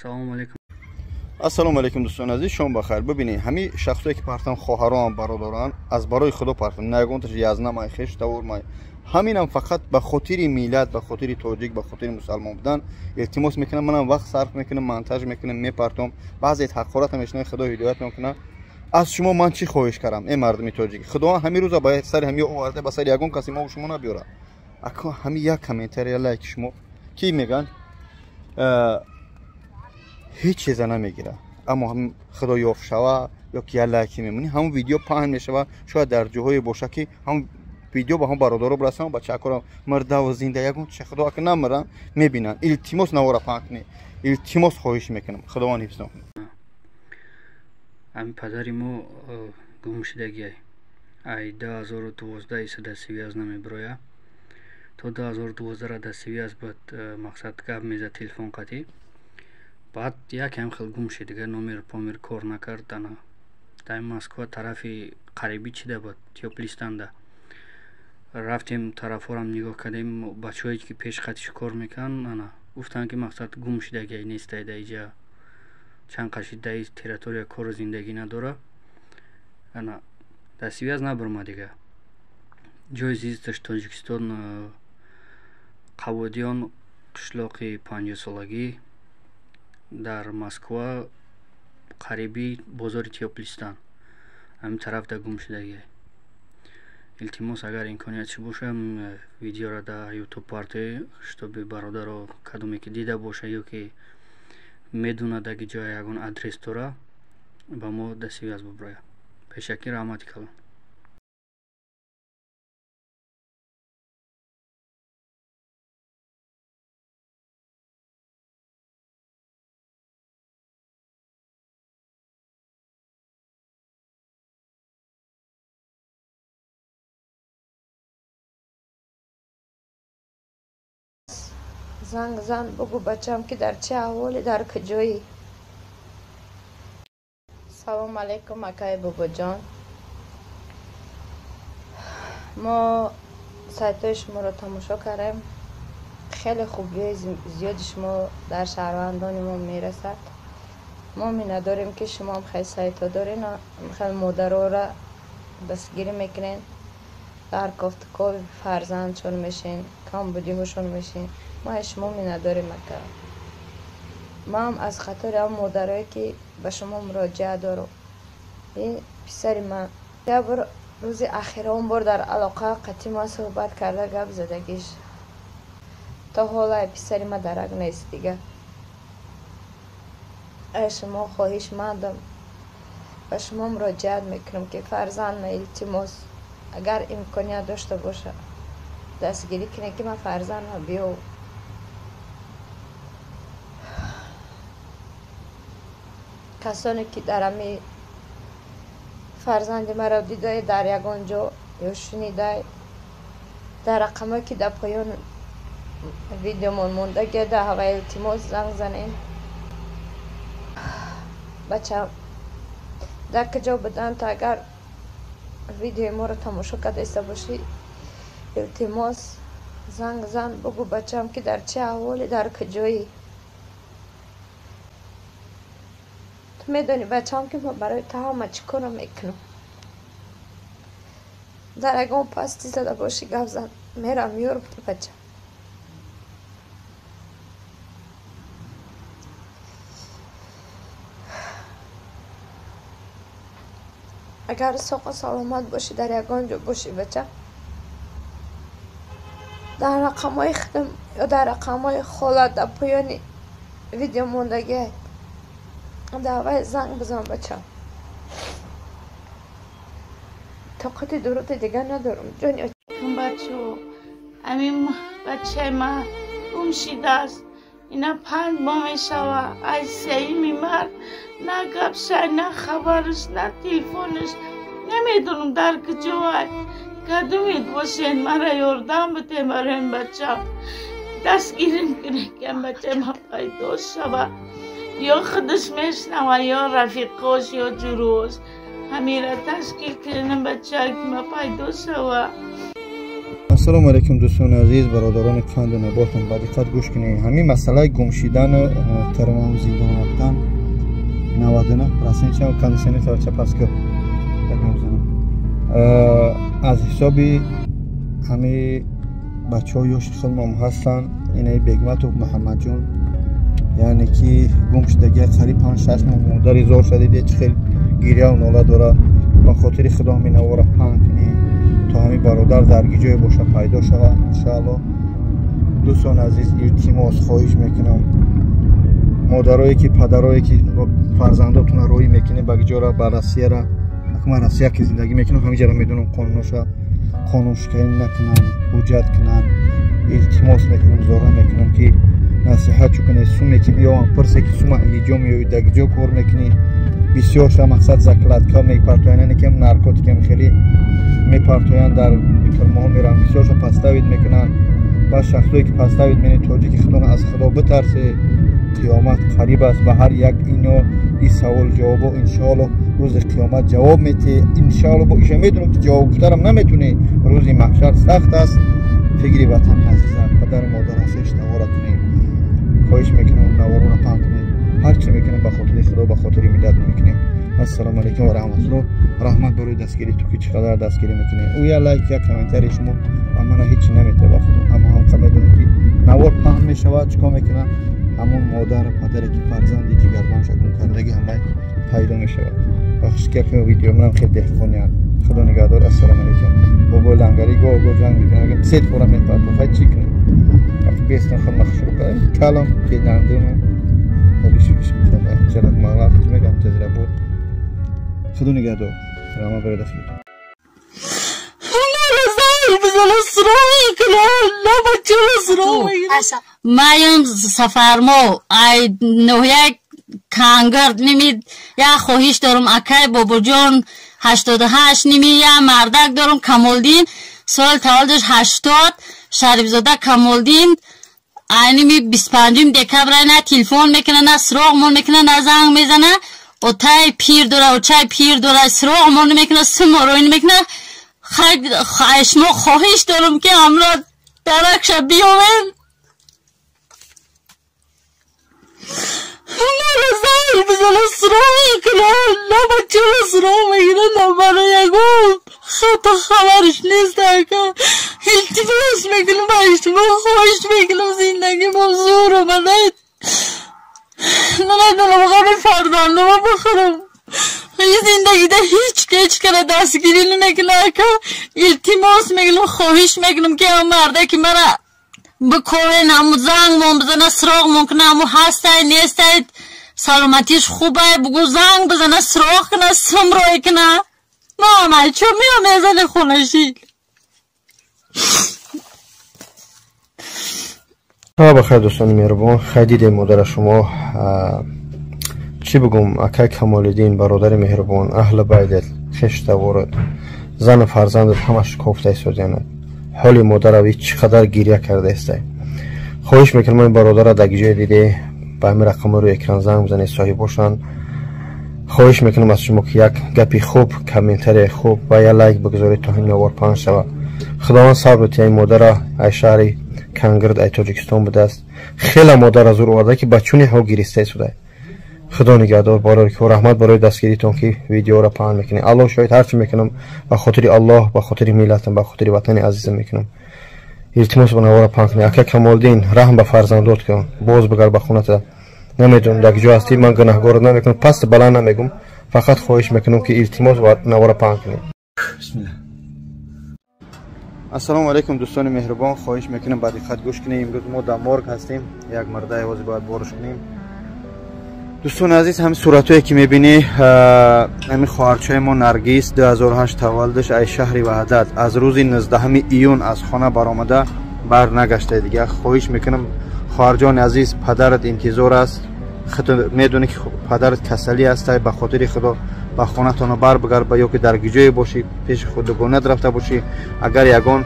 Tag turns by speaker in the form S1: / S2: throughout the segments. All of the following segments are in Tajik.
S1: Салому алейкум.
S2: Ассалому алейкум, дӯстони азиз, шом бахайр. Бибинед, ҳамин шахсое ки партам, хоҳароам, бародаран, аз барои худо партам, на ягонташ язнамай, хеш тавурмай, ҳаминам фақат ба хотири миллат, ба хотири тоҷик, ба хотири мусалмон будан илтимос мекунам. Манам вақт сарф мекунам, монтаж мекунам, мепартом. Баъзе ҳақората мешунавам, худо ҳидоят мекунад. Аз шумо ман чӣ хоҳиш кардам, э мардуми тоҷик? Худованд ҳамин рӯза ба сари ҳамин оварда, ба сари ягон каси мо шумо набиёрад. Ако ҳамин як комментария, лайк шумо ки мегӯянд, ҳеҷ чиза намегирад, аммо ҳам худо ёфт шава ё ки як лайки мемонӣ, ҳамон видео паҳн мешава. Шояд дар ҷоҳое боша, ки ҳамон видео ба ҳам бародаро бирасам, бачаакоро мурдаву зинда ягон чи худо ака намирам мебинанд. Илтимос, навора паҳн кунед, илтимос, хоҳиш мекунам. Худованд ҳифз кунад.
S1: Ҳамин падари мо гум шудагиай, ай 2012 иса дар связь намебироя. То 2012 дар связь буд, мақсад гап мезад телефон қатӣ, баъд якам хел гум шуд, дигар номер помер кор накард. Ана дар Москва тарафи қарибӣ чида буд, Тёплый Станда рафтем, тарафҳорам нигоҳ кардем. Бачаҳое ки пеш қатиш кор мекунанд, ана гуфтанд, ки мақсад гум шудагиай, нестай дар иҷа, чанд қаши дар территория кору зиндагӣ надора. Ана дар связь набурма дига. Ҷои зисташ Тоҷикистон, Қабодиён, қишлоқи 50-солагӣ, дар Москва қариби бозори Тёплый Стан, ҳамин тараф да гум шудагиай. Илтимос, агар имкониятш боша, видеоро дар Ютуб партоӣ, чтобы бародаро кадоме ки дида боша ё ки медонад, аги ҷоя ягон адрес дора, ба мо дар связь буброяд. Пешакӣ раҳмати калон.
S3: Занг зан, бугӯ бачам, ки дар чӣ аҳволе, дар куҷоӣ. Салому алейкум, акаи Бобоҷон. Мо сайтҳои шуморо тамошо кардем. Хеле хубиҳои зиёди шумо дар шаҳрвандони мо мерасад. Мо миннатдорем, ки шумоам хеле сайтҳо дорен, хеле модароро дастгирӣ мекунен, дар кофтукови фарзандшон мешен, камбудиҳошон мешен. Мо аз шумо миннатдорем, ака. Ман аз қатори ҳам модарое, ки ба шумо муроҷиат дорам. Ин писари ман як бор, рӯзи ахирон бор дар алоқа қатъи ман суҳбат карда, гап задагиш. То ҳолай писари ман дарак нест дига. Аз шумо хоҳишмандам, ба шумо муроҷиат мекунам, ки фарзанд ма, илтимос, агар имконият дошта боша, дастгирӣ кунед, ки ман фарзандма биёвам. Касоне ки дар ҳами фарзанди маро дидае дар ягон ҷо ё шунидай, дар рақамое ки дар поён видеомон мондагия, дар ҳавай илтимос занг занед. Бача дар куҷо буданд, агар видеои моро тамошо кардаиста бошӣ, илтимос, занг зан, бугӯ бачам, ки дар чӣ аҳволе, дар куҷоӣ. Ту медонӣ, бачаам, ки ман барои ту ҳама чӣ корро мекунам. Дар ягон пастӣ зада бошӣ, гап зан, мерам, меёрам ту, бача. Агар соқу саломат бошӣ, дар ягон ҷо бошӣ, бача, дар рақамҳои худам ё дар рақамҳои хола дар поёни видео мондагиай, давай занг бизан, бача. Тоқати дуруди дигар надорам, ҷони.
S4: Бачо, ҳамин бачаи ман гум шидааст. Ина 5 моҳ мешава. Аз 3-юми март на гапшай, на хабараш, на телефонаш. Намедонам, дар куҷоай. Кадумед бошен, мара ёрдам бидем барои ин бачам. Дастгирим кунед, ки ин бачаи ман пайдо шава. Ё худаш мешнава, ё рафиқош, ё ҷурош. Ҳамира ташкил кунем, бача ки ман пайдо шава.
S2: Ассалому алайкум дӯстони азиз, бародарони қанду наботам, ба диққат гӯш кунед. Ҳамин масъалаи гумшидану тирмаву зиндон рафтан 99% чам кондиционер ча пас кар аз ҳисоби ҳамин бачаҳо ёши худмон ҳастанд. Инаи Бегматов Муҳаммадҷон, яъне ки гум шудагия қариб 5-6 моҳ, модари зор шадиде, чӣ хел гиряву нола дора. Ба хотири худо ҳамин навора паҳн кунед то ҳамин бародар дар ҷое боша пайдо шавад иншааллоҳ. Дӯстони азиз, илтимос хоҳиш мекунам, модарое ки падарое ки фарзандотонро роҳӣ мекунед ба ҷора, ба Россияра, ман Россия ки зиндагӣ мекунам, ҳамин ҷара медонам қонуноша, қонуншиканӣ накунанд, ҳуҷҷат кунанд. Илтимос мекунам, зора мекунам ки насиҳат чӯ кунед. Суме ки меёвам, пурсе ки сума ҳиҷо меёвӣ, дар ҷо кор мекунӣ, бисёр ша мақсад закладка мепартоянд, яъне ки наркотикам хеле мепартоянд, дар тюрьмаҳо мераванд, бисёрша подставить мекунанд. Ба шахсое ки подставить менед, тоҷики худона аз худо битарсе, қиёмат қариб аст. Ба ҳар як ино и савол ҷавобо иншоаллоҳ рӯзи қиёмат ҷавоб метиҳ. Иншоаллоҳ бо иша медонам ки ҷавоб гуфтарам наметунӣ, рӯзи маҳшар сахт аст. Фикри ватани азиза, падару модара, хештавора кунед. Хоҳиш мекунам, наворона паҳн кунед. Ҳар чӣ мекунем ба хотири худо, ба хотири миллат мекунем. Ассалому алайкум ва раҳматуллоҳ. Раҳмат барои дастгирӣ, ту ки чӣ қадар дастгирӣ мекунӣ. Ӯ я лайк, як комментарии шумо ба мана ҳечи наметавад ба худо, аммо ҳамқа медонам ки навор паҳн мешавад, чӣ кор мекунад, ҳамон модару падаре ки фарзанди ҷигарбамша гум кардагӣ ҳамаи пайдо мешавад. Бахш ки як видео манам хеле деҳқониям. Худо нигаҳдор. Ассалому алайкум. Бобои лангари гоҳ гоҳ ҷанг мекунад, сет пора мепартоф, хай чӣ кунем? Вақти бестон худма шурӯъ кардам, калом бедандуну мегам ҷазира буд. Худо нигаҳдор. Раҳмат барои дастгирӣ.
S5: Маям Сафармо, ай ноҳияи Кангард, ними як хоҳиш дорам, акай Бобоҷон 88, ними як мардак дорам, Камолдин, соли таваллудаш 80, Шарифзода Камолдин, ай ними 25 декабр на телефон мекуна, на суроғмон мекуна, на занг мезана. Отай пир дора, очай пир дора, суроғмон мекуна, сумороин мекуна. Шумо хоҳиш дорам ки ҳамро даракша биёвем. Маро занг бизана, суроғ куна, на бачаро суроғ мегира, на мара ягон хата хабарш нест ака. Илтимос мекунам, аз шумо хоҳиш мекунам, зиндагимо зур омада. Намедонам ғами фарзандама бихӯрам. Ин зиндагида ҳеҷ ҳеҷ кара дастгирӣ намекуна ака. Илтимос мекунам, хоҳиш мекунам ки ҳам марда ки мара бикорен, ҳаму зангмон бизана, суроғмон куна, ҳаму ҳастай нестай, саломатиш хубай, бугу занг бизана, суроғ куна, сумрой куна. Мамай чо меом мезани хонаши.
S2: Бахайр дӯстони меҳрубон, хай дидем модара шумо. Чӣ бигум, акай Камолиддин, бародари меҳрубон, аҳли байдат, хештаворат, зану фарзандат ҳамаш кофта истодианад. Ҳоли модарави чӣ қадар гиря кардаистай. Хоҳиш мекунам ин бародара дар ҷое диде ба ҳамин рақамҳо рӯи экран занг бизанед, соҳиб бошанд. Хоҳиш мекунам аз шумо ки як гапи хуб, комментарияи хуб ва як лайк бигузоред то ҳамин навор паҳн шавад. Худованд сабр диҳад ин модара, ай шаҳри Кангирд, ай Тоҷикистон будааст. Хеле модара зур оварда ки ба чуни ҳо гириста истода. Худо нигаҳдор, барои ки раҳмат барои дастгиритон ки видеоро паҳн мекунед. Аллоҳ шоҳид, ҳарчи мекунам ба хотири Аллоҳ, ба хотири миллатам, ба хотири ватани азизам мекунам. Илтимос ба навора паҳн кунед. Ака Камолдин, раҳм ба фарзандот кун, боз бигар ба хоната. Намедонам дар куҷо ҳастӣ, ман гунаҳгорат намекунам, паст баланд намегум, фақат хоҳиш мекунам ки илтимос ба навора паҳн кунед. Бисмиллаҳ. Ассалому алайкум дӯстони меҳрубон, хоҳиш мекунам ба диққат гӯш кунед. Имрӯз мо дар морг ҳастем, як мардаи ҳозир бояд борш кунем. Дӯстони азиз, ҳамин суратҳое ки мебинӣ, ҳамин хоҳарчаи мо Наргиз 2008 таваллудаш, ай шаҳри Ваҳдат, аз рӯзи 19 июн аз хона баромада бар нагашта дигар. Хоҳиш мекунам хоҳарҷони азиз, падарат интизор аст, худат медонӣ ки падарат касалӣ аст, ба хотири худо ба хонатон бар бигар, ё ки дар ҷое бошӣ, пеши худ дугонат рафта бошӣ, агар ягон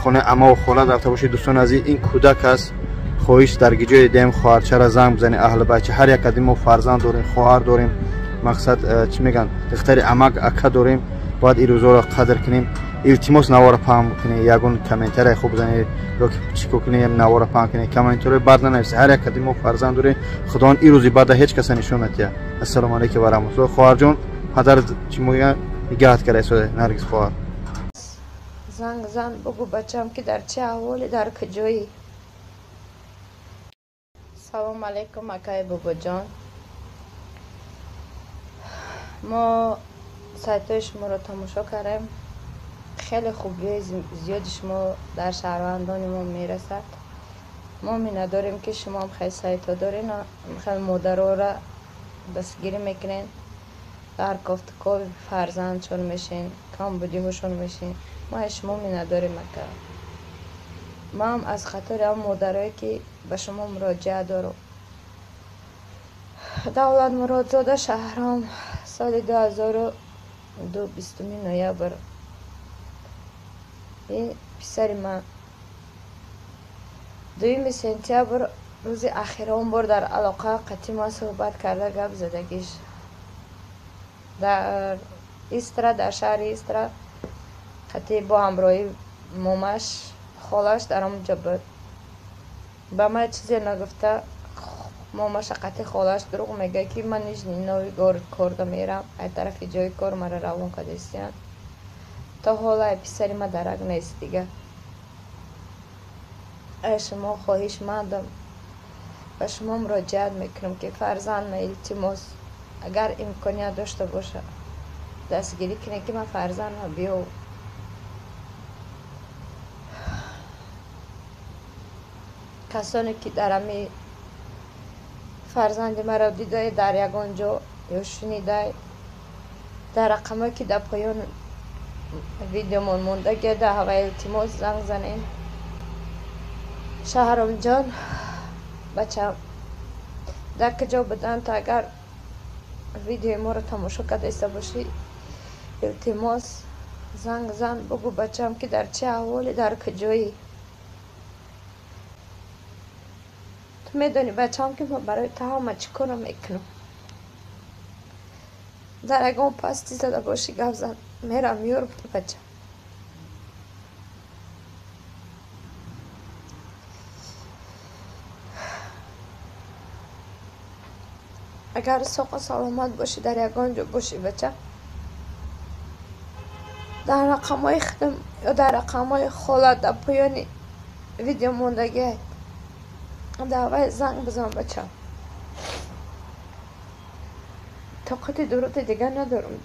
S2: хонаи амаву холат рафта бошӣ. Дӯстони азиз, ин кӯдак аст, хоҳиш дар ҷое дем хоҳарчаро занг бизанед, аҳли бача. Ҳар як аз мо фарзанд дорем, хоҳар дорем, мақсад чӣ мегӯянд, духтари амак ака дорем, бояд ин рӯзоро қадр кунем. Илтимос, навора паҳн кунед, ягон комментария хуб занед ё ки чӣ кор кунед, навора паҳн кунед, комментариҳои бад нанависед. Ҳар як кади мо фарзанд дорем, Худованд ин рӯзи бада ҳеҷ каса нишон натиҳад. Ассалому алайкум ва раҳматуллоҳ. Хоҳарҷон, падар чӣ мегӯяд, нигаҳат карда истода Наргиз хоҳар.
S3: Занг зан, бугӯ бачам, ки дар чӣ аҳволе, дар куҷоӣ. Салом алайкум, акай Бобоҷон. Мо сайтҳои шуморо тамошо кардем. Хеле хубиҳои зиёди шумо дар шаҳрвандони мо мерасад. Мо миннатдорем, ки шумоам хеле сайтҳо дорен, хеле модароро дастгирӣ мекунен, дар кофтукови фарзандшон мешен, камбудиҳошон мешен. Мо аз шумо миннатдорем, ака. Ман аз қатори ҳам модарое, ки ба шумо муроҷиат дорам. Давлатмуродзода Шаҳром, соли 2002, 20 ноябр. Ин писари ман 2 сентябр рӯзи ахирон бор дар алоқа қатъи ман суҳбат карда, гап задагиш дар Истра, дар шаҳри Истра, қатъи бо ҳамроҳи момаш, холаш дар он ҷо буд. Ба ман чизе нагуфта, момаша қатъи холаш дурӯғ мегӯяд, ки ман Нижний Новгород корда мерам, ай тарафи ҷои кор мара равон кардастиянд. То ҳоло ай писари ма дарак нест дига. Ай шумо хоҳишмандам, ба шумо муроҷиат мекунам, ки фарзандма, илтимос, агар имконият дошта боша, дастгирӣ кунед, ки ман фарзандма биёв. Касоне ки дар ҳами фарзанди маро дидай дар ягон ҷо ё шунидай, дар рақамое ки дар поён видеомон мондагия, дар ҳавай илтимос занг занед. Шаҳромҷон, бачам, дар куҷо буданд, агар видеои моро тамошо кардаиста бошӣ, илтимос, занг зан, бугӯ бачам, ки дар чӣ аҳволе, дар куҷоӣ. Ту медонӣ, бачам, ки ман барои ту ҳама чӣ корро мекунам. Дар ягон пастӣ зада бошӣ, гап зан, мерам меёрам бачам. Агар соқу саломат бошӣ, дар ягон ҷо бошӣ, бача, дар рақамҳои худам ё дар рақамҳои хола дар поёни видео мондагиай, дар вай занг бизан, бачам. Тоқати дуруди дига надорам.